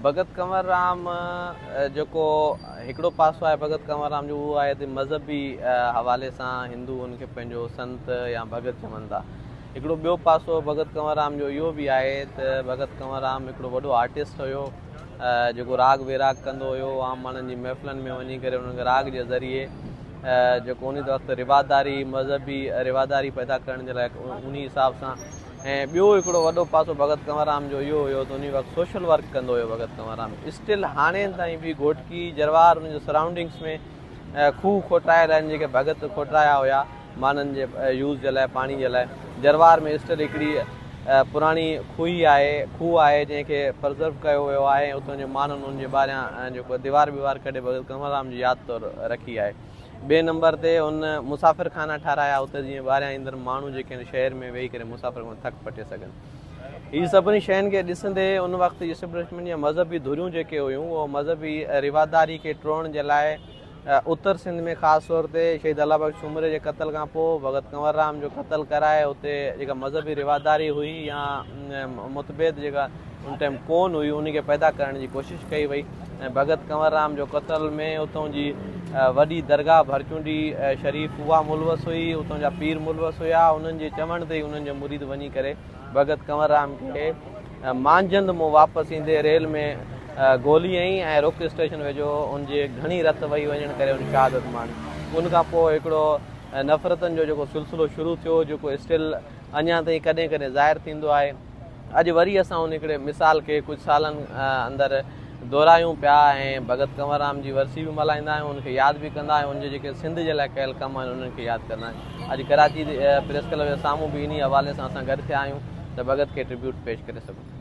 ڀڳت ڪنور رام جيڪو هڪڙو پاسو آهي ڀڳت ڪنور رام جو اهو آهي ته مذهبي حوالي سان هندو ان کي پنهنجو سنت يا ڀڳت چون ٿا. هڪڙو ٻيو پاسو ڀڳت ڪنور رام جو اهو به آهي ته ڀڳت ڪنور رام هڪڙو وڏو آرٽسٽ هيو جيڪو راڳ ويراڳ ڪندو هيو، عام ماڻهن جي محفلن ۾ وڃي ڪري انهن کي راڳ جي ذريعي جيڪو ان وقت رواداري مذهبي رواداري پيدا ڪرڻ جي لاء انهي حساب سان. ۽ ٻيو هڪڙو وڏو پاسو ڀڳت ڪنور رام جو اهو هيو ته انهي وقت سوشل ورڪ ڪندو هيو ڀڳت ڪنور رام. اسٽل هاڻي تائين به گهوٽڪي جروار ان جي سرائونڊنگس ۾ کوهه کوٽرايل آهن جيڪي ڀڳت کوٽرايا هيا ماڻهن جي يوز جي لاء پاڻي جي لاء. جروار ۾ اسٽل هڪڙي پراڻي کوهي آهي کوهه آهي جنهن کي پرزرو ڪيو ويو آهي ۽ اتان جي ماڻهن ان جي ٻاهريان جيڪو ديوار ويوار ڪڍي ڀڳت ڪنور رام جي ياد طور رکي آهي. ٻئي نمبر تي هن مسافر خانا ٺارايا اتي جيئن ٻاهريان ايندڙ ماڻهو جيڪي آهن شهر ۾ ويهي ڪري مسافر کان ٿڪ پٽي سگهن. هي سڀني شين کي ڏسندي ان وقت جي اسٽيبلشمينٽ يا مذهبي ڌريون جيڪي هيون اهو مذهبي رواداري کي ٽوڙڻ جي لاء اتر سنڌ ۾ خاص طور تي شهيد الله بخش سومري جي قتل کان پوء ڀڳت ڪنور رام جو قتل ڪرائي اتي جيڪا مذهبي رواداري هئي يا متڀيد جيڪا ان ٽائيم ڪون هئي ان کي پيدا ڪرڻ جي ڪوشش ڪئي وئي ۽ ڀڳت ڪنور رام جو قتل ۾ اتان جي وڏي درگاهه ڀرچونڊي شريف اها ملوث هئي، اتان جا پير ملوث هيا، انهن جي چوڻ تي ئي انهن جا مريد وڃي ڪري ڀڳت ڪنور رام کي مانجهند مون واپس ايندي ريل ۾ گولي هنئي ۽ رڪ اسٽيشن ويجهو ان جي گهڻي رت وهي وڃڻ ڪري ان شهادت ماڻي. ان کان پوء هڪڙو نفرتن جو جيڪو سلسلو شروع ٿيو جيڪو اسٽل اڃا تائين ڪڏهن ڪڏهن ظاهر ٿيندو آهي. اڄ وري اسان ان هڪڙي مثال کي ڪجهه سالن اندر دهرايون پيا ۽ ڀڳت ڪنور رام جي ورسي به ملهائيندا آهيون، ان کي ياد به ڪندا آهيون، ان جي جيڪي سنڌ جي لاء ڪيل ڪم آهن انهن کي ياد ڪندا آهيون. اڄ ڪراچي پريس ڪلب جي سامهون به انهي حوالي سان اسان گڏ ٿيا آهيون ته ڀڳت کي ٽربيوٽ پيش ڪري سگهون.